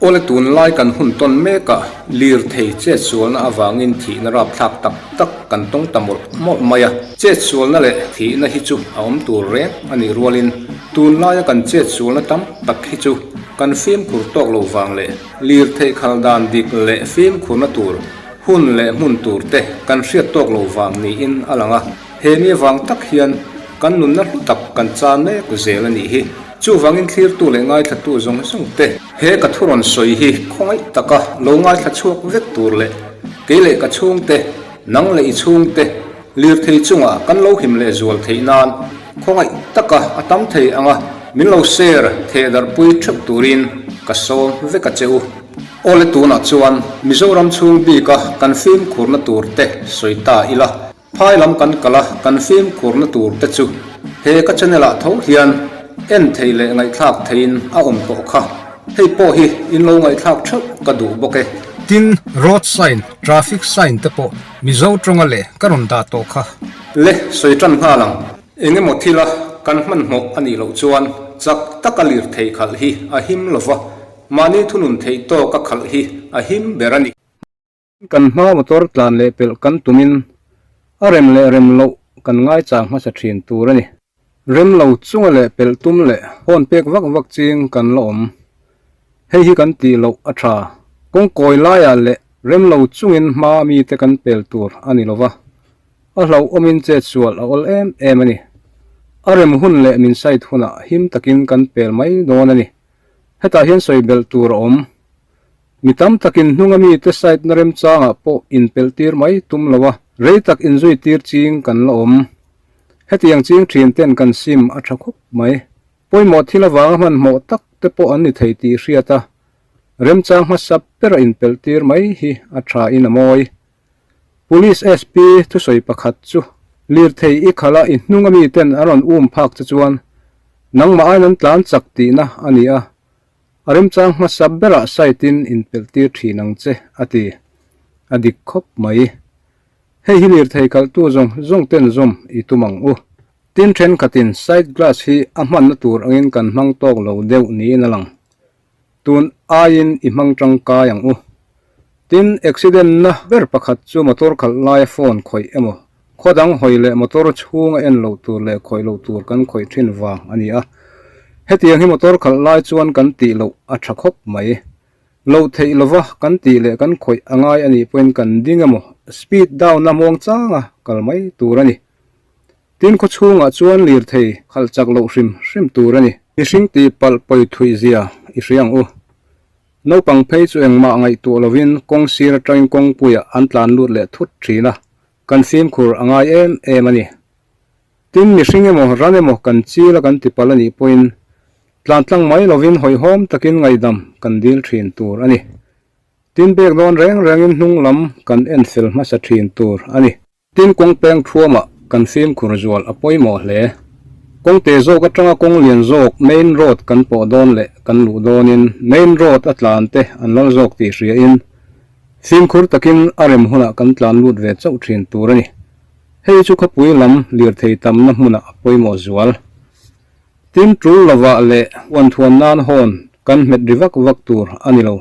Awle tunlai kan hun tawn mekah lirthei chetsualna avangin thihna rapthlak tak tak kan tawng ta mawlh mawlh mai a. Chetsualna leh thihna hi chu a awm tur reng a nih rualin tunlaia kan chetsualna tam tak hi chu kan fimkhur tawk lo vang leh lirthei khal dan dik leh fimkhurna tur hun leh hmun tur te kan hriat tawk lo vang niin a lang a. He mi avang tak hian kan nunna hlu tak kan chan mek zel a nih hi. Chuvangin thlirtu leh ngaithlatu zawng zawng te, he ka thu rawn sawi hi khawngaih taka lo ngaithla chhuak vek tur leh kei leh ka chhungte, nang leh i chhungte, lirthei chungah kan lo him leh zual theih nan khawngaih taka a tam thei anga min lo share theh darhpui theuh turin ka sawm vek a che u. Awle tunah chuan Mizoram chhung bika kan fimkhurna tur te sawi ta ila. Phai lam kan kal a, kan fimkhurna tur te chu he ka channel ah tho hian en thei leh ngaihthlak theiin a awm tawh kha. Hei pawh hi in lo ngaihthlak theuh ka duh bawk e. Tin, road sign, traffic sign te pawh Mizo tawnga leh ka rawn dah tawh kha. Le, sawi tan nghal ang. Eng emaw thila kan hmanhmawh a nih loh chuan chak taka lirthei khalh hi a him lova, mahni thunun theih tawka khalh hi a him ber a ni. Kan hma motor tlan leh pelh kan tumin a rem leh rem loh kan ngaichang hmasa thin tur a ni. Rem lo chunga leh pelh tum leh hawn pek vak vak ching kan la awm. Hei hi kan tih loh a tha. Kawng kawi laiah leh rem lo chungin hma mite kan pel tur a ni lova, a hlauhawmin chetsual a awl em em a ni. A rem hun leh min side hunah him takin kan pel mai dawn a ni. Hetah hian sawi belh tur a awm. Mi tam takin hnunga mite site na remchangah pawh inpelh tir mai tum lo a, rei tak inzui tir ching kan la awm. Hetiang ching thin ten kan sim a tha khawp mai. Pawimawh thil avanga hmanhmawh tak te pawh an ni thei tih hriat a, remchang hmasa bera inpelh tir mai hi a tha in a mawi. Police SP thusawi pakhat chu lirthei i khalh a i hnunga miten an rawn um phak che chuan nangmah aiin an tlan chak tihna a ni a, A remchang hmasa berah site-in inpelh tir thin ang che, a ti. A dik khawp mai. Hei hi lirthei kalhtu zawng zawng ten zawm i tum ang u. Tin thenkhatin side glass hi a hmanna tur angin kan hmang tawk lo deuh niin a lang. Tun aiin i hmang tangkai ang u. Tin, accident-na ber pakhat chu motor khalh laia phone khawih emaw, khaw dang hawi leh motor chhunga en loh tur leh khawih loh tur kan khawih thin vang a ni a. Hetiang hi motor khalh lai chuan kan tih loh a tha khawp mai. Loh theih lova kan tih leh kan khawih a ngai a nih pawhin kan ding emaw, speed down-a muang changa kal mai tur a ni. Tin, khaw chhungah chuan lirthei khalh chak loh hrim hrim tur a ni. Mihring tih palh pawi thuih zia i hria ang u. Naupang phei chu engmah ngaihtuah lovin kawng sir atangin kawngpuiah an tlan lut leh thut thin a, kan fimkhur a ngai em em a ni. Tin, mihring emaw ran emaw kan chil a kan tipalh a nih pawhin tlan tlang mai lovin hawihhawm takin ngaihdam kan dil thin tur a ni. Tin, bek dawn reng rengin hnung lam kan en fel hmasa thin tur a ni. Tin kawng peng thuamah kan fimkhur zual a pawimawh hle. Kawng te zawk atanga kawng lian zawk main road kan pawh dawn leh kan luh dawnin main road a tlan te an lal zawk tih hria in fimkhur takin a rem hunah kan tlan lut ve chauh thin tur a ni. Hei chu khawpui lam lirthei tamna hmunah a pawimawh zual. Tin tul lovah leh uanthuan nan hawn kan hmet ri vak vak tur a ni lo.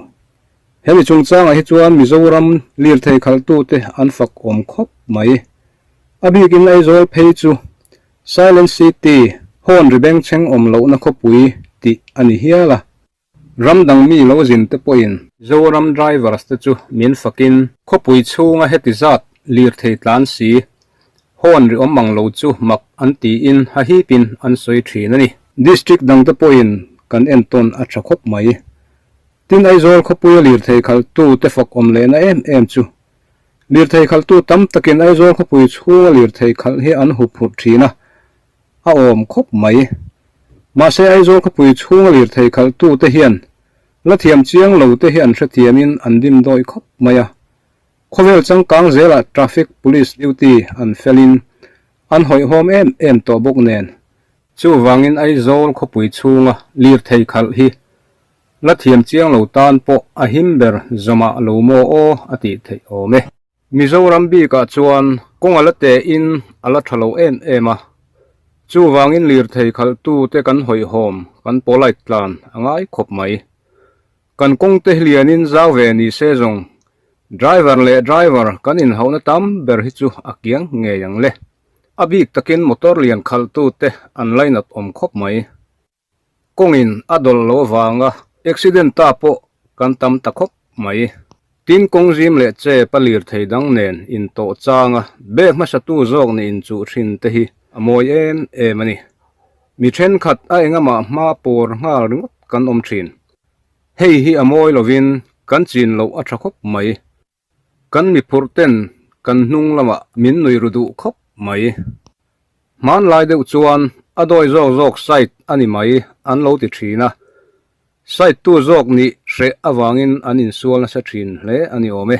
Hemi chungchangah hi chuan Mizoram lirthei khalhtute an fak awm khawp mai. A bikin Aizawl phei chu Silent City, hawn ri bengchheng awm lohna khawpui tih a ni hial a. Ram dang mi lo zin te pawhin Zoram drivers te chu min fakin khawpui chhunga heti zat lirthei tlan si, hawn ri awm ang lo chu mak an tiin hahipin an sawi thin a ni. District dangte pawhin kan entawn a tha khawp mai. Tin Aizawl khawpuia lirthei khalhtu te fak awm lehna em em chu lirthei khalhtu tam takin Aizawl khawpui chhunga lirthei khalh hi an hup phurh thin a, a awm khawp mai. Mahse Aizawl khawpui chhunga lirthei khalhtu te hian la thiam chiang lo te hi an hrethiamin an dim dawi khawp mai a. Khawvel changkang zelah traffic police duty an felin an hawihhawm em em tawh bawk nen. Chuvangin Aizawl khawpui chhunga lirthei khalh hi La thiam chiang lo tan pawh a him ber zawmah lo maw aw a tih theih awm e. Mizoram bikah chuan kawng a la te in a la tha lo em em a, chuvangin lirthei khalhtute kan hawihhawm kan polite tlan a ngai khawp mai. Kan kawng te lianin zau ve ni se zawng driver leh driver kan inhauhna tam ber hi chu a kiang ngei ang le. A bik takin motor lian khalhtu te an lainat awm khawp mai. Kawngin a dawlh lo avanga accident ta pawh kan tam ta khawp mai. Tin kawng zim leh chep a lirthei dang nen intawh changa bag hmasatu zawk nih inchuh thin te hi a mawi em em a ni. Mi thenkhat a engamah hma pawr nghal ringawt kan awm thin. Hei hi a mawi lovin kan chin loh a tha khawp mai. Kan mi phurh ten kan hnung lamah min nui ru duh khawp mai. Hmanlai deuh chuan a dawi zawk zawk site a ni mai an lo ti thin a. Site tu zawk nih hreh avangin an insual nasa thin hle a ni awm e.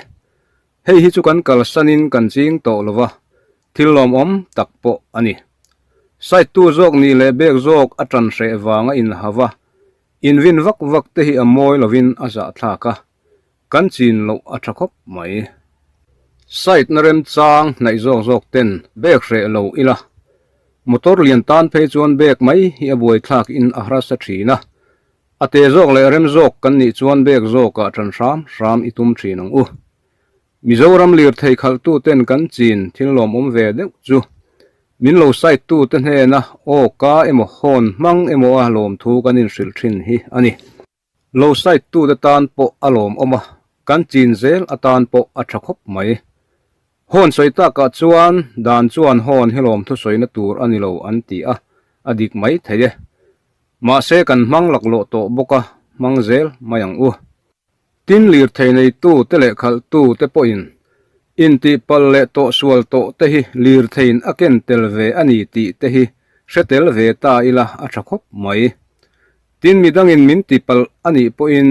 Hei hi chu kan kalsanin kan ching tawh lo va, thil lawmawm tak pawh a ni. Site tu zawk nih leh bek zawk a tan hreh vanga inha va, invin vak vak te hi a mawi lovin a zahthlak a, kan chin loh a tha khawp mai. Site na remchang hnaih zawk zawk ten bek hreh lo ila, motor lian tan phei chuan bek mai hi a buaithlak in a harsa thin a, a te zawk leh rem zawk kan nih chuan bek zawkah tan hram hram i tum thin ang u. Mizoram lirthei khalhtu ten kan chin thil lawmawm ve deuh chu min lo site tu te hnena aw ka emaw hawn hmang emaw a lawmthu kan inhrilh thin hi a ni. Lo site tute tan pawh a lawmawm a, kan chin zel atan pawh a tha khawp mai. Hawn sawi takah chuan dan chuan hawn hi lawmthu sawina tur a ni lo an ti a, a dik mai thei e. Mahse kan hmang laklawh tawh bawk a, hmang zel mai ang u. Tin lirthei neitu te leh khalhtu te pawhin intihpalh leh tawhsual tawh te hi lirtheiin a ken tel ve a ni tih te hi hre tel ve ta ila a tha khawp mai. Tin midangin min tipalh a nih pawhin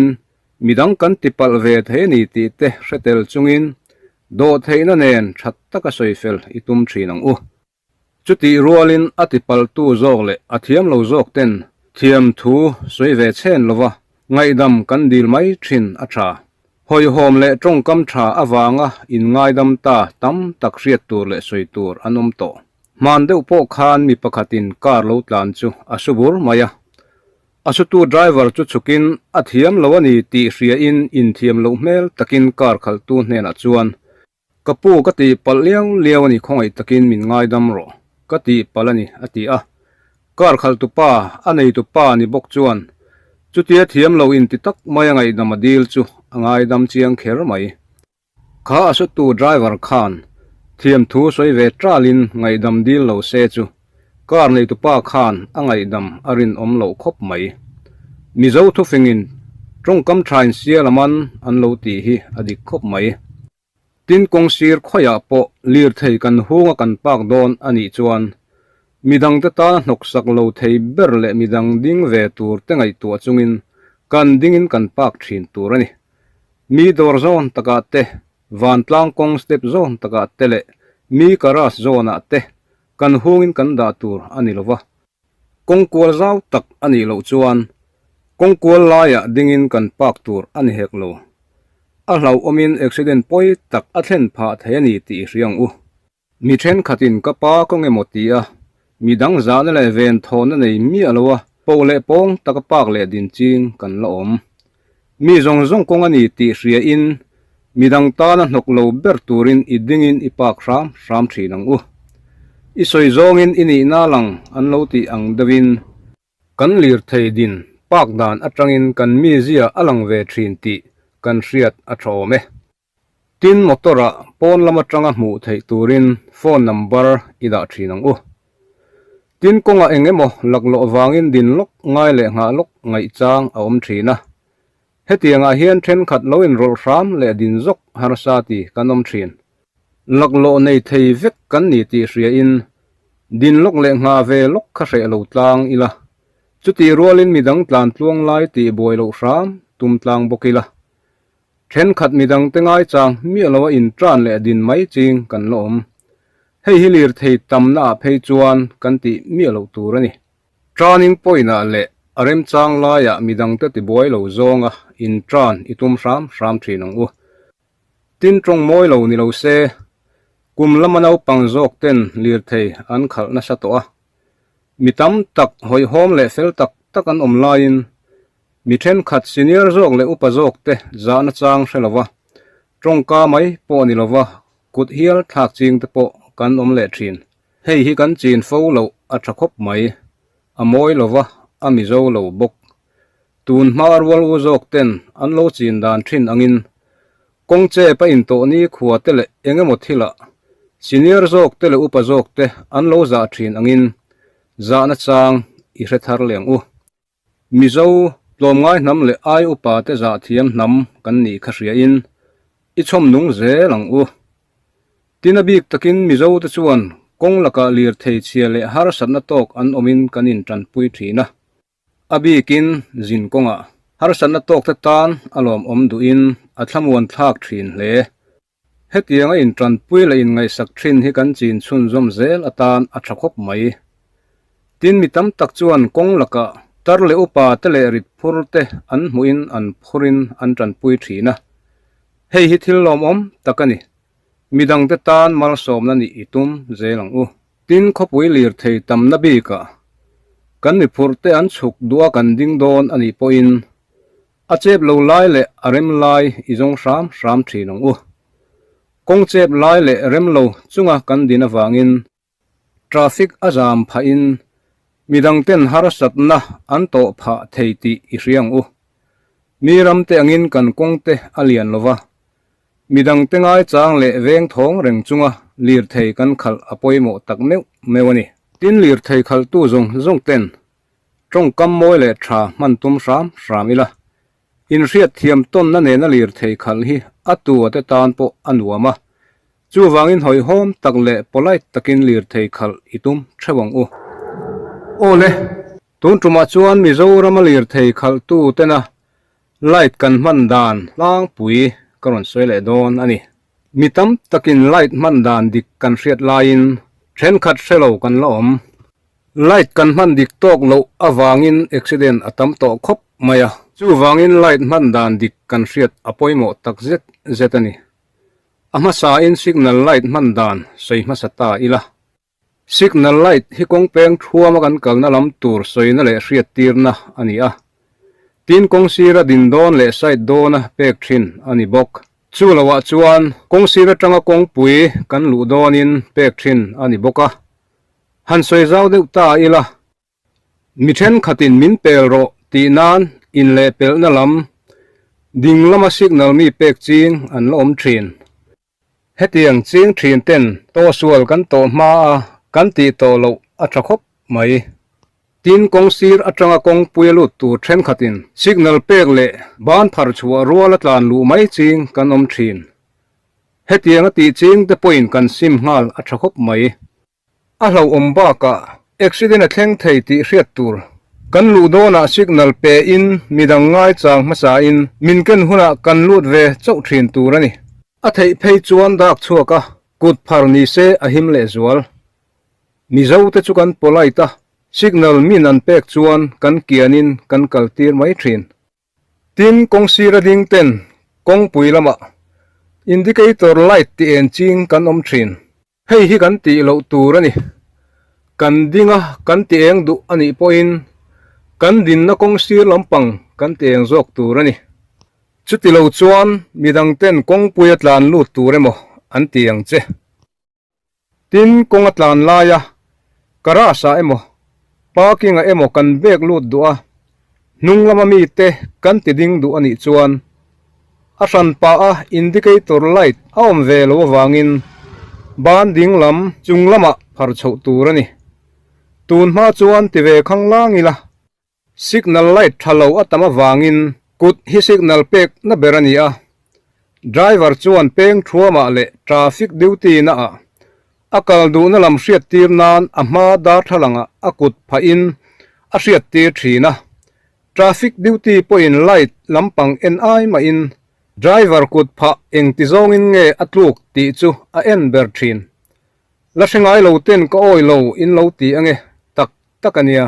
midang kan tipalh ve thei a ni tih te hre tel chungin dawhtheihna nen that taka sawi fel i tum thin ang u. Chutih rualin a tipaltu zawk leh a thiam lo zawk ten thiam thu sawi ve chhen lova ngaihdam kan dil mai thin a tha. Hawihhawm leh tawngkam tha avanga inngaidam ta tam tak hriat tur leh sawi tur an awm tawh. Hman deuh pawh khan mi pakhatin car lo tlan chu a su bur mai a. A sutu driver chu chhukin a thiam lo a ni tih hriain inthiam loh hmel takin car khalhtu hnenah chuan Ka pu ka tih palh liau liau a ni khawngaih takin min ngaidam rawh ka tih palh a ni a ti a. Car khalhtu pa a neitu pa ni bawk chuan chutia thiam lo inti tak mai a ngaihdam a dil chu a ngaidam chiang kher mai. Kha a sutu driver khan thiam thu sawi ve talin ngaihdam dil lo se chu car neitu pa khan a ngaihdam a rinawm loh khawp mai. Mizo thufingin tawngkam thain sial a man an lo tih hi a dik khawp mai. Tin kawng sir khawiah pawh lirthei kan hunga kan pak dawn a nih chuan midangte tana hnawksak lo thei ber leh midang ding ve tur te ngaihtuah chungin kan dingin kan pak thin tur a ni. Mi dawr zawn takah te, vantlang kawng step zawn takah te leh mi garage zawnah te kan hungin kan dah tur a ni lo va. Kawngkual zau tak a nih loh chuan kawngkual laiah dingin kan park tur a ni hek lo. A hlauhawmin accident pawi tak a thlen phah thei a ni tih i hria ang u. Mi thenkhatin ka pa kawng emaw ti a, mi dang zahna leh ven thawhna nei miah lo a poh leh pawng taka park leh din ching kan la awm. Mi zawng zawng kawng a ni tih hriain mi dang tana hnawk lo ber turin i dingin i park hram hram thin ang u. I sawi zawngin i nihna lang an lo tih ang deuhin kan lirthei din park dan atangin kan mizia a lang ve thin tih kan hriat a tha awm e. Tin motor ah pawn lam atanga hmuh theih turin phone number i dah thin ang u. Tin kawngah eng emaw laklawh vangin din lawk ngai leh nghah lawk ngaihchang a awm thin a. Hetiangah hian thenkhat lo inrawlh hram leh din zawk harsa ti kan awm thin. Laklawh nei thei vek kan ni tih hriain din lawk leh nghah ve lawk kha hreh lo tlang ila. Chutih rualin midang tlan tluang lai tih buai loh hram tum tlang bawk ila. Thenkhat midangte ngaichang miah loa intan leh din mai ching kan la awm. Hei hi lirthei tamna ah phei chuan kan tih miah loh tur a ni. Turning point ah leh a remchang laiah midangte tibuai lo zawnga intan i tum hram hram thin ang u. Tin tawng mawi lo ni lo se, kum lama naupang zawk ten lirthei an khalh nasa tawh a. Mi tam tak hawihhawm leh fel tak tak an awm laiin. Mi thenkhat senior zawk leh upa zawk te zahna chang hre lova, tawngka mai pawh ni lova kut hial thlak ching te pawh kan awm leh thin. Hei hi kan chin fo loh a tha khawp mai. A mawi lova, a mizo lo bawk. Tun hma rual u zawk ten an lo chin dan thin angin kawng chep a intawh ni khua te leh eng emaw thilah senior zawk te leh upa zawk te an lo zah thin angin zahna chang i hre thar leh ang u. Mizo, tlawmngai hnam leh ai upa te zah thiam hnam kan nih kha hriain i chhawm nung zel ang u. Tin a bik takin Mizo te chuan kawng lakah lirthei chhia leh harsatna tawk an awmin kan intanpui thin a. A bikin zin kawngah harsatna tawk te tan a lawmawm duhin a thlamuan thlak thin hle. Hetianga intanpui leh inngaihsak thin hi kan chin chhunzawm zel atan a tha khawp mai. Tin mi tam tak chuan kawng lakah tar leh upa te leh rit phur te an hmuhin an phurin an tanpui thin a. Hei hi thil lawmawm tak a ni. Midangte tan malsawmna nih i tum zel ang u. Tin khawpui lirthei tamna bikah kan mi phurhte an chhuk duh a kan ding dawn a nih pawhin A chep lo lai leh a rem lai i zawng hram hram thin ang u. Kawng chep lai leh rem lo chunga kan din avangin traffic a zam phahin midang ten harsatna an tawh phah thei tih i hria ang u. Mi ram te angin kan kawng te a lian lo va, midang te ngaichang leh veng thawng reng chunga lirthei kan khalh a pawimawh tak meuh meuh a ni. Tin lirthei khalhtu zawng zawng ten Tawngkam mawi leh tha hman tum hram hram ila, inhriat thiam tawnna nena lirthei khalh hi a tu a te tan pawh a nuam a, chuvangin hawihhawm tak leh polite takin lirthei khalh i tum theuh ang u. Aw le, tun tumah chuan Mizorama lirthei khalhtu tena light kan hman dan tlangpui ka rawn sawi leh dawn a ni. Mi tam takin light hman dan dik kan hriat laiin thenkhat hre lo kan la awm. Light kan hman dik tawk loh avangin accident a tam tawh khawp mai a. Chuvangin light hman dan dik kan hriat a pawimawh tak zet zet a ni. A hmasain signal light hman dan sawi hmasa ta ila. Signal light hi kawng peng thuama kan kalna lam tur sawina leh hriattirna a ni a. Tin kawng sira din dawn leh side dawna pek thin a ni bawk. Chu loah chuan kawng sir atanga kawngpui kan luh dawnin pek thin a ni bawk a. Han sawi zau deuh ta ila, mi thenkhatin min pel rawh tih nan inlehpelhna lam ding lama signal mi pek ching an la awm thin. Hetiang ching thin ten tawhsual kan tawh hma a kan tih tawh loh a tha khawp mai. Tin kawng sir atanga kawngpui a lut tur thenkhatin signal pek leh ban phar chhuah rual a tlan luh mai ching kan awm thin. Hetiang a tih ching te pawhin kan sim nghal a tha khawp mai. A hlauhawm bakah accident a thleng thei tih hriat tur. Kan luh dawnah signal pe in midang ngaichang hmasa in min ken hunah kan lut ve chauh thin tur a ni. A theih phei chuan dak chhuak a, kut phar ni se a him leh zual. Mizo te chu kan polite a, signal min an pek chuan kan kian in kan kal tir mai thin. Tin, kawng sira ding ten kawngpui lamah indicator light tih en ching kan awm thin. Hei hi kan tih loh tur a ni. Kan ding a, kan ti eng duh a nih pawhin kan dinna kawng sir lampang kan ti eng zawk tur a ni. Chuti lo chuan midang ten kawngpuia tlan lut tur emaw an ti ang che. Tin, kawng a tlan lai a, garage ah emaw, parking ah emaw kan bek lut duh a, hnung lama mite kan ti ding duh a nih chuan a hran pah a indicator light a awm ve lo avangin ban ding lam chung lamah phar chhoh tur a ni. Tun hma chuan ti ve khang lang ila. Signal light tha lo a tam avangin kut hi signal pek na ber a ni a, driver chuan peng thuamah leh traffic duty na ah a kal duhna lam hriattir nan a hma darthlalangah a kut phahin a hriattir thin a, traffic duty pawhin light lampang en ai mahin driver kut phah engti zawngin nge a tluk tih chu a en ber thin. La hre ngai lo ten ka awi lo in lo ti ange tak tak a nia.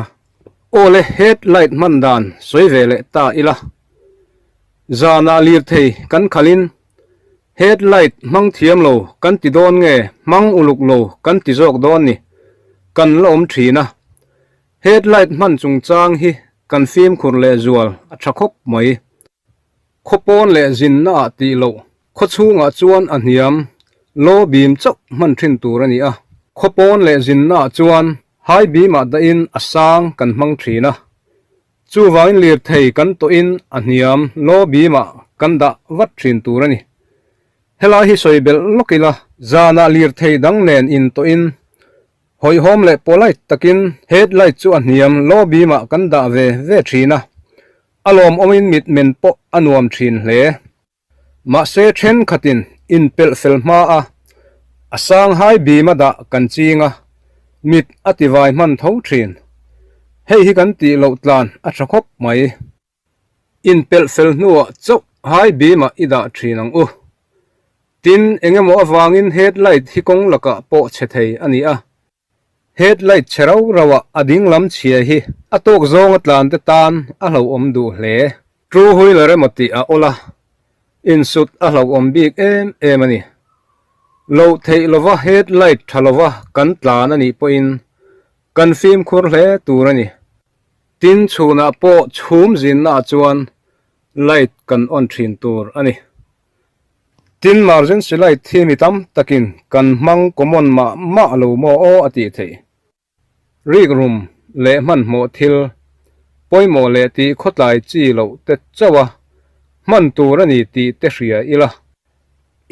Aw le head light hman dan sawi ve leh ta ila. Zanah lirthei kan khalhin head light hmang thiam lo kan ti dawn nge hmang uluk lo kan ti zawk dawn ni kan la awm thin a. Head light hman chungchang hi. kan fimkhur lehzual a tha khawp mai. Khaw pawn leh zinna ah tih loh khaw chhungah chuan a hniam low beam chauh hman thin tur a ni a. Khaw pawn leh zinna ah chuan high beam ah dahin a sang kan hmang thin a. Chuvangin lirthei kan tawhin a hniam low beam ah kan dah vat thin tur a ni. Helai hi sawi belh lawk ila zanah lirthei dang nen in tawhin Hawihhawm leh polite takin headlight chu a hniam low beam ah kan dah ve ve thin a, a lawmawmin mit men pawh a nuam thin hle. Mahse thenkhatin inpelh fel hma a, a sang high beam a dah kan ching a, mit a tivai hman tho thin. Hei hi kan tih loh tlan a tha khawp mai. Inpelh fel hnuah chauh high beam ah i dah thin ang u. Tin, eng emaw avangin headlight hi kawng lakah pawh chhe thei a ni a. Headlight chhe rau rauah a ding lam chhia hi a tawk zawnga tlan te tan a hlauhawm duh hle. Two wheeler emaw tih a awl a, insut a hlauhawm bik em em a ni. Loh theih lova headlight tha lova kan tlan a nih pawhin kan fimkhur hle tur a ni. Tin, chhunah pawh chhum zinnaah chuan light kan on thin tur a ni. Tin, emergency light hi mi tam takin kan hmang common mah mah lo maw aw a tih theih. Rikrum leh hmanhmawh thil pawimawh leh tih khawtlai chi loh te chauh a hman tur a ni tih te hria ila.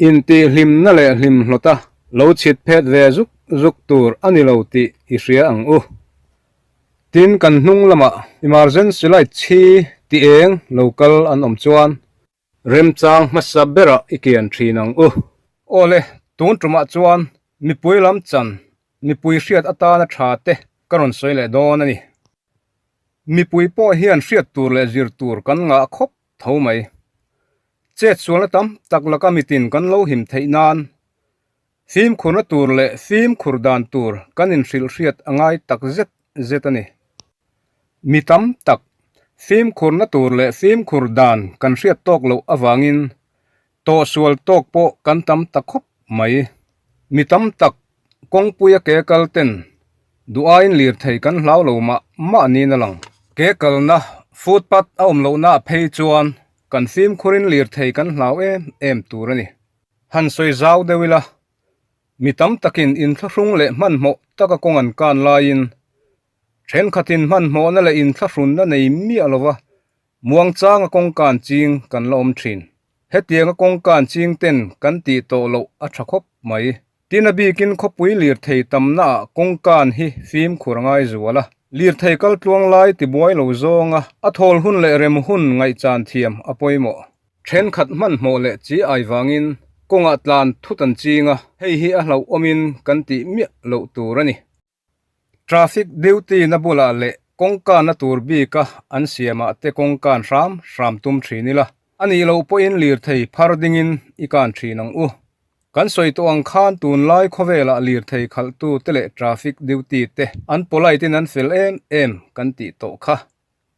Intihhlimna leh hlimhlawta lo chhit phet ve zuk zuk tur a ni lo tih i hria ang u. Tin, kan hnung lamah emergency light chhi ti eng lo kal an awm chuan remchang hmasa berah i kian thin ang u. Awle, tun tumah chuan mipui lam chan mipui hriat atana tha te ka rawn sawi leh dawn a ni. Mipui pawh hian hriat tur leh zir tur kan ngah khawp tho mai. Chet sualna tam tak laka mitin kan lo him theih nan Fimkhurna tur leh fimkhur dan tur kan inhrilhhriat a ngai tak zet zet a ni. Mi tam tak fimkhurna tur leh fimkhur dan kan hriat tawk loh avangin tawhsual tawk pawh kan tam ta khawp mai. Mi tam tak kawngpuia ke kal ten duh aiin lirthei kan hlau lo mah mah niin a lang. Ke kalna footpath a awm lohnaah phei chuan kan fimkhurin lirthei kan hlau em em tur a ni. Han sawi zau deuh ila, mi tam takin inthlahrung leh hmanhmawh taka kawng an kan laiin thenkhatin hmanhmawhna leh inthlahrunna nei miah lova muangchanga kawng kan ching kan la awm thin. Hetianga kawng kan ching ten kan tih tawh loh a tha khawp mai. Tin a bikin khawpui lirthei tamnaah kawng kan hi fimkhur a ngai zual a, lirthei kal tluang lai tibuai lo zawnga a thawl hun leh rem hun ngaihchan thiam a pawimawh. Thenkhat hmanhmawh leh chi ai vangin kawngah tlan thut an ching a, hei hi a hlauhawmin kan tih miah loh tur a ni. Traffic duty na bulah leh kawngkanna tur bika an siamah te kawngkan hram hram tum thin ila, a nih loh pawhin lirthei phar dingin i kan thin ang u. Kan sawi tawh ang khan tunlai khawvelah lirthei khalhtu te leh traffic duty te an polite in an fel em em kan tih tawh kha.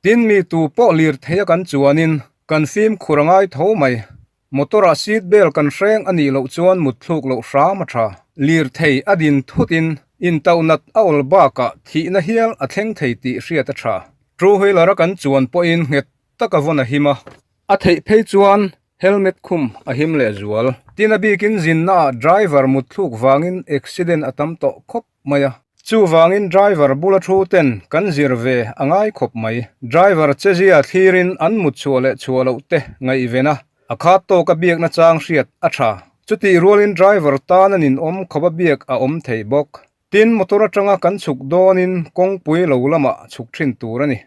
Tin, mi tu pawh lirthei a kan chuanin kan fimkhur a ngai tho mai. Motor ah seat belt kan hreng a nih loh chuan mutthluk loh hram a tha. Lirthei a din thutin intauhnat a awl bakah thihna hial a thleng thei tih hriat a tha. Two wheeler a kan chuan pawhin nghet taka vawn a him a. A theih phei chuan helmet khum a him leh zual. Tin, a bikin zinna ah driver mutthluk vangin accident a tam tawh khawp mai a. Chuvangin driver bula thu ten kan zir ve a ngai khawp mai. Driver chezia thlirin an mut chhuah leh chhuah loh te ngaihven a, a khat tawk a biakna chang hriat a tha. Chutih rualin driver tan a ninawm khawp a biak a awm thei bawk. Tin, motor atanga kan chhuk dawnin kawngpui lo lamah chhuk thin tur a ni.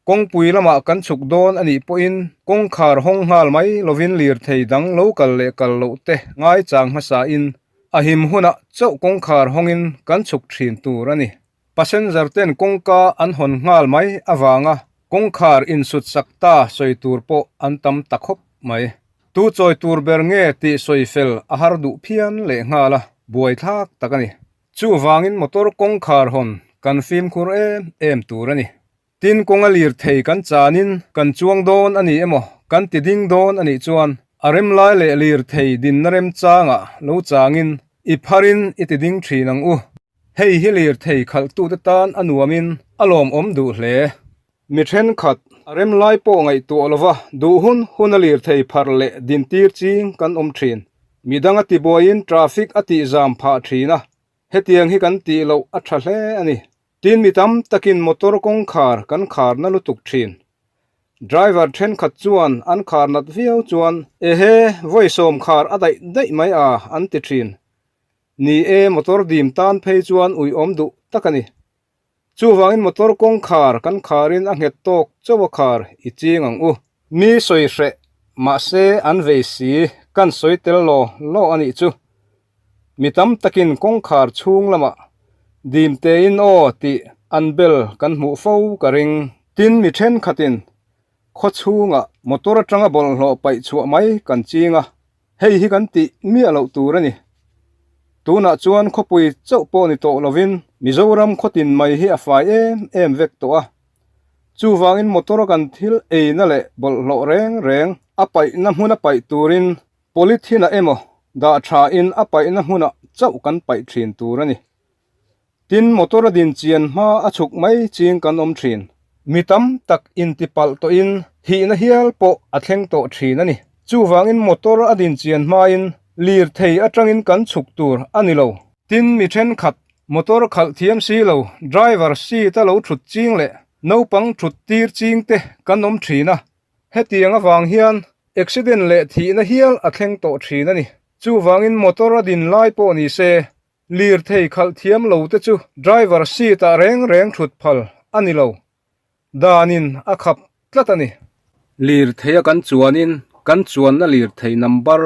Kawngpui lamah kan chhuk dawn a nih pawhin kawngkhar hawng nghal mai lovin lirthei dang lo kal leh kal loh te ngaichang hmasain a him hunah chauh kawngkhar hawngin kan chhuk thin tur a ni. Passenger ten kawngka an hawn nghal mai avanga kawngkhar insut sak ta sawi tur pawh an tam ta khawp mai. Tu chawi tur ber nge tih sawi fel a har duh phian leh nghal a, buaithlak tak a ni. Chuvangin motor kawngkhar hawn kan fimkhur em em tur a ni. Tin, kawnga lirthei kan chanin kan chuang dawn a ni emaw, kan ti ding dawn a nih chuan a rem lai leh lirthei dinna remchangah lo changin i pharin i ti ding thin ang u. Hei hi lirthei khalhtute tan a nuamin a lawmawm duh hle. Mi thenkhat, a rem lai pawh ngaihtuah lova duh hun hun a lirthei pharh leh dintir ching kan awm thin. Midang a tibuaiin traffic a tihzam phah thin a, hetiang hi kan tih loh a tha hle a ni. Tin mi tam takin motor kawngkhar kan khar na lutuk thin. Driver thenkhat chuan an khar nat viau chuan ehe vawi sawmkhar a daih daih mai a an ti thin. Ni e, motor dim tan phei chuan uiawm duh tak a ni. Chuvangin motor kawngkhar kan kharin a nghet tawk chauh a khar i ching ang u. Mi sawi hreh, mahse an vei si, kan sawi tel law law a nih chu. Mi tam takin kawngkhar chhung lamah dim tein aw tih an bel kan hmuh fo ka ring. Tin mi thenkhatin khaw chhungah motor atanga bawlhhlawh paih chhuah mai kan ching a. Hei hi kan tih miah loh tur a ni. Tunah chuan khawpui chauh pawh ni tawh lovin Mizoram khawtin mai hi a fai em em vek tawh a. Chuvangin motor a kan thil eina leh bawlhhlawh reng reng a paihna hmuna paih turin polythene ah emaw dah thain a paihna hmunah chauh kan paih thin tur a ni. Tin, motor a din chian hma a chhuk mai ching kan awm thin. Mi tam tak intipalh tawhin thihna hial pawh a thleng tawh thin a ni. Chuvangin motor a din chian hmain lirthei atangin kan chhuk tur a ni lo. Tin, mi thenkhat motor khalh thiam si lo, driver seat a lo thut ching leh naupang thut tir ching te kan awm thin a. Hetiang avang hian accident leh thihna hial a thleng tawh thin a ni. Chuvangin motor a din lai pawh ni se, Lirthei khalh thiam lo te chu driver seat ah reng reng thut phal a ni lo, danin a khap tlat a ni. Lirthei a kan chuanin kan chuanna lirthei number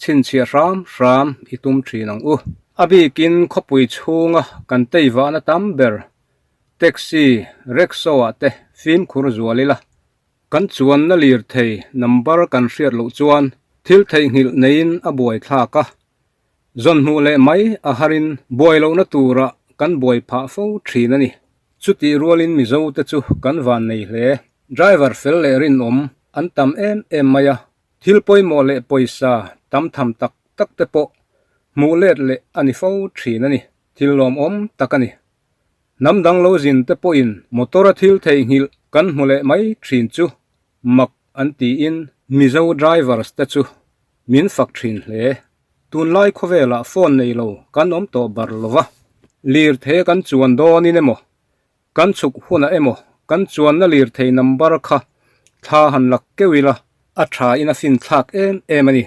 chhinchhiah hram hram i tum thin ang u. A bikin khawpui chhunga kan tei vahna tam ber taxi, rickshaw ah te fimkhur zual ila. Kan chuanna lirthei number kan hriat loh chuan thil theihnghilh neiin a buaithlak a, Zawn hmuh leh mai a harin buai lohna turah kan buai phah fo thin a ni. Chutih rualin Mizo te chu kan van nei hle. Driver fel leh rinawm an tam em em mai a, thil pawimawh leh pawisa tam tham tak tak te pawh hmuh let leh a ni fo thin a ni. Thil lawmawm tak a ni. Hnam dang lo zin te pawhin motor a thil theihnghilh kan hmu leh mai thin chu mak an tiin Mizo drivers te chu min fak thin hle. Tunlai khawvelah phone nei lo kan awm tawh bar lo va, lirthei kan chuan dawnin emaw, kan chhuk hunah emaw kan chuanna lirthei number kha thla han lak keuh ila a tha in a fin thlak em em a ni.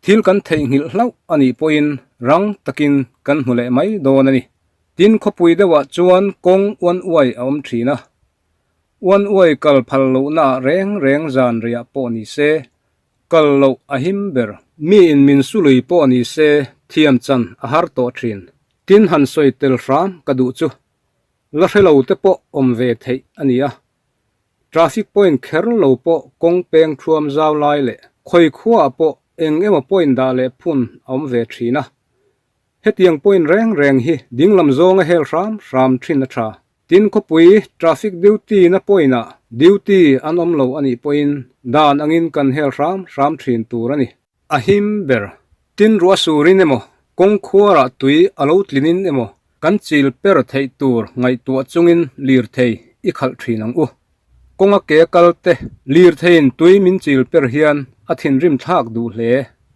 Thil kan theihnghilh hlauh a nih pawhin rang takin kan hmu leh mai dawn a ni. Tin khawpui deuhah chuan kawng uan uai a awm thin a, uan uai kal phal lohnaah reng reng zan riah pawh ni se Kal loh a him ber. Mi in min su lui pawh ni se thiam chan a har tawh thin. Tin han sawi tel hram ka duh chu. La hre lo te pawh awm ve theih a ni a. Traffic point kher lo pawh kawng peng thuam zau lai leh khawi khuaah pawh eng emaw point dah leh phun a awm ve thin a. Hetiang point reng reng hi dinglam zawnga hel hram hram thin a tha. Tin khawpui traffic duty na point ah duty an awm lo a nih pawhin dan angin kan hel hram hram thin tur a ni. A him ber. Tin ruah surin emaw, kawng khuarah tui a lo tlinin emaw kan chil per theih tur ngaihtuah chungin lirthei i khalh thin ang u. Kawnga ke kal te lirtheiin tui min chil per hian a thinrim thlak duh hle.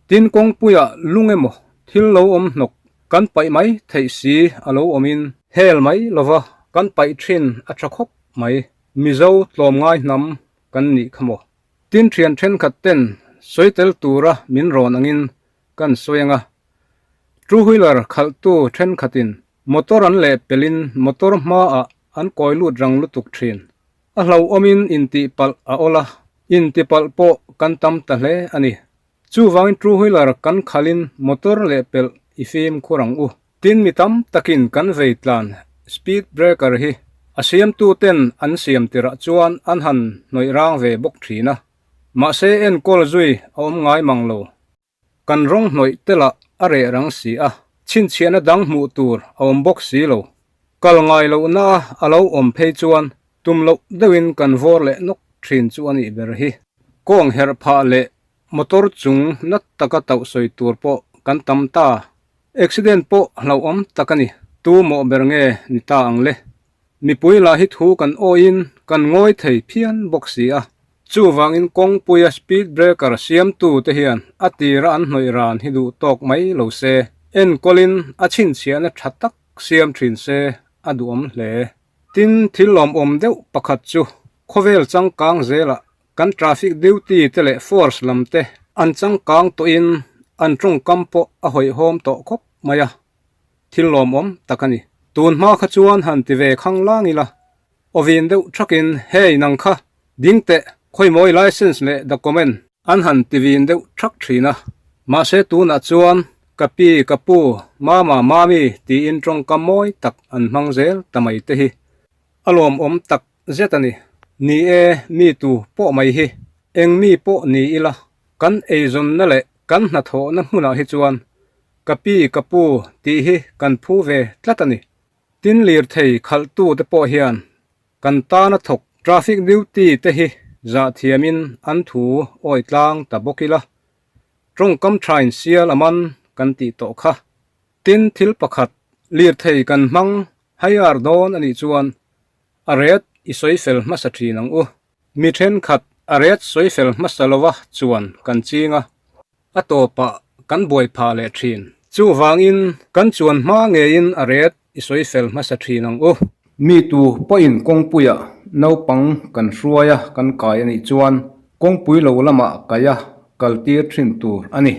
Tin kawngpuiah lung emaw thil lo awm hnawk Kan paih mai theih si a lo awmin. Hel mai lova kan paih thin a tha khawp mai. Mizo tlawmngai hnam kan nih kha maw. Tin thian thenkhat ten sawi tel tura min rawn angin kan sawi anga. Two wheeler khalhtu thenkhatin motor an leh pelin motor hmaah an kawi lut rang lutuk thin. A hlauhawmin intihpalh a awl a, intipalh pawh kan tam ta hle a ni. Chuvangin two wheeler kan khalin motor leh pelh i fimkhur ang u. Tin mi tam takin kan vei tlan speed breaker hi a siamtu ten an siam tirah chuan an han hnawih rang ve bawk thin a. Mahse enkawl zui a awm ngai mang lo. Kan rawng hnawih te lah a reh rang si a, chhinchhiahna dang hmuh tur a awm bawk si lo. Kal ngai lohna a a lo awm phei chuan tum loh deuhin kan vawr leh nawk thin chu a nih ber hi. Kawng herh phah leh Motor chung nat taka tauh sawi tur pawh kan tam ta. Accident pawh hlauhawm tak a ni. Tu mawh ber nge ni ta ang le? Mipui lah hi thu kan awiin kan ngawi thei phian bawk si a. Chuvangin kawngpuia speed breaker siamtu te hian a tira an hnawih ran hi duh tawk mai lo se, enkawlin a chhinchhiahna tha tak siam thin se a duhawm hle. Tin, thil lawmawm deuh pakhat chu khawvel changkang zelah kan traffic duty te leh force lam te an changkang tawhin an tawngkam pawh a hawihhawm tawh khawp mai a, thil lawmawm tak a ni. Tun hma kha chuan han ti ve khang lang ila, awin deuh thakin hei nang kha ding teh khawimawi license leh document an han ti vin deuh thak thin a, mahse tunah chuan ka pi ka pu mama mami tiin tawngkam mawi tak an hmang zel ta mai te hi a lawmawm tak zet a ni. Ni e, mi tu pawh mai hi eng mi pawh ni ila kan eizawnna leh kan hnathawhna hmunah hi chuan Ka pi, ka pu tih hi kan phu ve tlat a ni. Tin lirthei khalhtu te pawh hian kan tana thawk traffic duty te hi zah thiamin an thu awi tlang ta bawk ila. Tawngkam thain sial a man kan tih tawh kha. Tin thil pakhat lirthei kan hmang haiar dawn a nih chuan a ret i sawi fel hmasa thin ang u. Mi thenkhat a ret sawi fel hmasa lova chuan kan ching a. A tawpah kan buai phah leh thin. Chuvangin kan chuan hma ngeiin a ret i sawi fel hmasa thin ang u. Mi tu pawhin kawngpuiah naupang kan hruai a kan kai a nih chuan kawngpui lo lamah kai a kal tir thin tur a ni.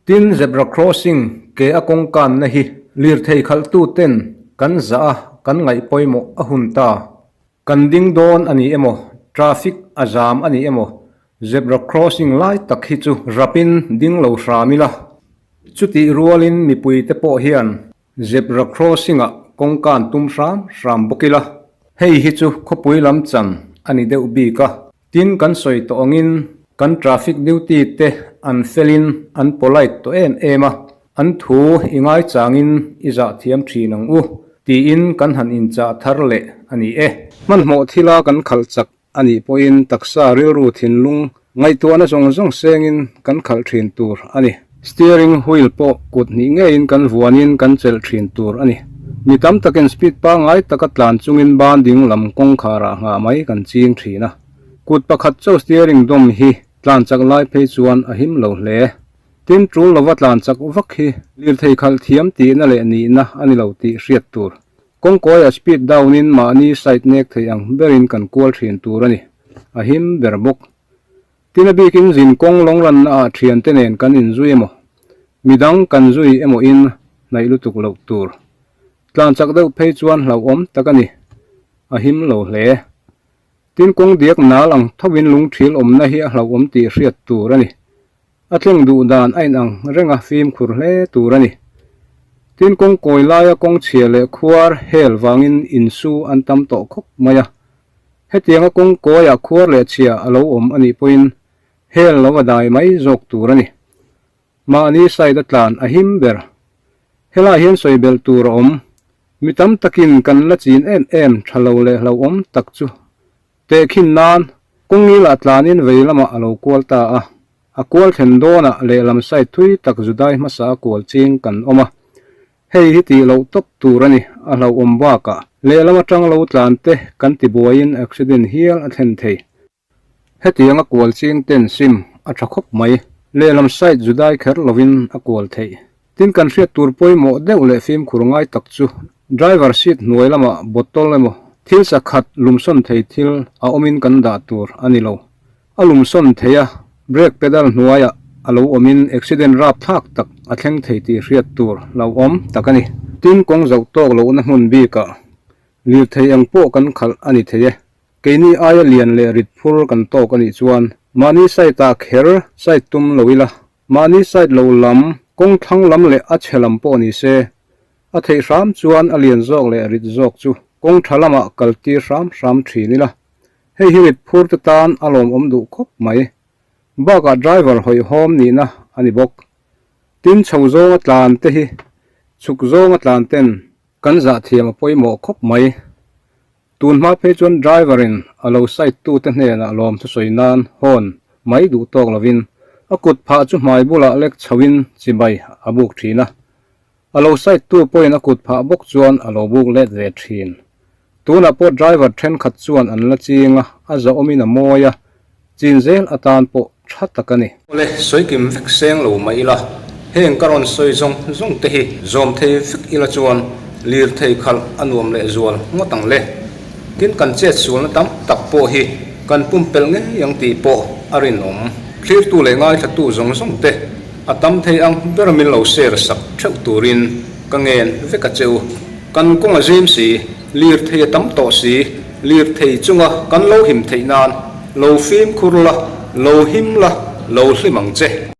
Tin, zebra crossing ke a kawngkanna hi lirthei khalhtu ten kan zah a kan ngaih pawimawh a hun ta. Kan ding dawn a ni emaw, traffic a zam a ni emaw, zebra crossing lai tak hi chu rapin ding lo hram ila. Chutih rualin mipuite pawh hian zebra crossing-ah kawngkan tum hram hram bawk ila. Hei hi chu khawpui lam chan a ni deuh bik a. Tin, kan sawi tawh angin kan traffic duty te an felin an polite tawh em em a, an thu i ngaichangin i zah thiam thin ang u tiin kan han inchah thar leh a ni e. Hmanhmawh thila kan khalh chak a nih pawhin taksa rilru thinlung ngaihtuahna zawng zawng sengin kan khalh thin tur a ni. Steering wheel pawh kut hnih ngeiin kan vuanin kan chelh thin tur a ni. Mi tam takin speed pangngai taka tlan chungin ban ding lam kawngkharah nghah mai kan ching thin a. Kut pakhat chauh steering dawm hi tlan chak lai phei chuan a him lo hle. Tin, tul lova tlan chak vak hi lirthei khalh thiam tihna leh nihna a ni lo tih hriat tur. Kawngkawiah speed down in mahni side nek thei ang berin kan kual thin tur a ni. A him ber bawk. Tin a bikin zin kawng lawng ranna ah thiante nen kan inzui emaw, midang kan zui emaw in hnaih lutuk loh tur. Tlan chak deuh phei chuan hlauhawm tak a ni, a him lo hle. Tin kawng diak nal ang thovin lungthil awmna hi a hlauhawm tih hriat tur a ni. A tleng duh dan a inang reng a fimkhur hle tur a ni. Tin kawng kawi laia kawng chhia leh khuar hel vangin insu an tam tawh khawp mai a. Hetianga kawng kawiah khuar leh chhia a lo awm a nih pawhin hel lo a dai mai zawk tur a ni. Mahni side a tlan a him ber. Helaiah hian sawi belh tur a awm. Mi tam takin kan la chin em em tha lo leh hlauhawm tak chu tehkhin nan kawngngil-ah tlanin vei lamah a lo kual ta a. A kual thlen dawnah lehlam side thui tak zu dai hmasa a kual ching kan awm a. Hei hi tih loh tawp tur a ni, a hlauhawm bakah lehlam atang lo tlan te kan ti buaiin accident hial a thlen thei. Hetiang a kual ching ten sim a tha khawp mai, lehlam side zu dai kher lovin a kual theih. Tin kan hriat tur pawimawh deuh leh fimkhur ngai tak chu driver seat hnuai lamah bottle emaw thil sakhat lumsawn thei thil a awmin kan dah tur a ni lo. A lumsawn thei a, brake pedal hnuaiah a lo awmin accident rapthlak tak a thleng thei tih hriat tur hlauhawm tak a ni. Tin, kawng zoh tawk lohna hmun bikah lirthei ang pawh kan khalh a ni thei e. Keini aia lian leh rit phur kan tawk a nih chuan mahni side-ah kher side tum lo ila, mahni side lo lam, kawng thlang lam leh a chhe lam pawh ni se, a theih hram chuan a lian zawk leh rit zawk chu kawng tha lamah kal tir hram hram thin ila. Hei hi rit phur te tan a lawmawm duh khawp mai. Bakah driver hawihhawm nihna a ni bawk. Tin chho zawnga tlan te hi chhuk zawnga tlan ten kan zah thiam a pawimawh khawp mai. Tun hma phei chuan driver in a lo side tu te hnenah lawm thusawi nan horn mai duh tawk lovin a kut phah chu hmai bulah lek chho in chibai a buk thin a. A lo side tu pawhin a kut phah bawk chuan a lo buk let ve thin. Tunah pawh driver thenkhat chuan an la ching a, a zahawmin a mawi a, chin zel atan pawh tha tak a ni. Awle, sawi kim vek seng lo mah ila, heng ka rawn sawi zawng zawng te hi zawm thei vek ila chuan lirthei khalh a nuam leh zual ngawt ang le. Tin, kan chet sualna tam tak pawh hi kan pumpelh ngei ang tih pawh a rinawm. Thlirtu leh ngaithlatu zawng zawng te a tam thei ang ber min lo share sak theuh turin ka ngen vek a che u. Kan kawng a zim si, lirthei a tam tawh si, lirthei chunga kan lo him theih nan lo fimkhur la, lo him la, lo hlim ang che.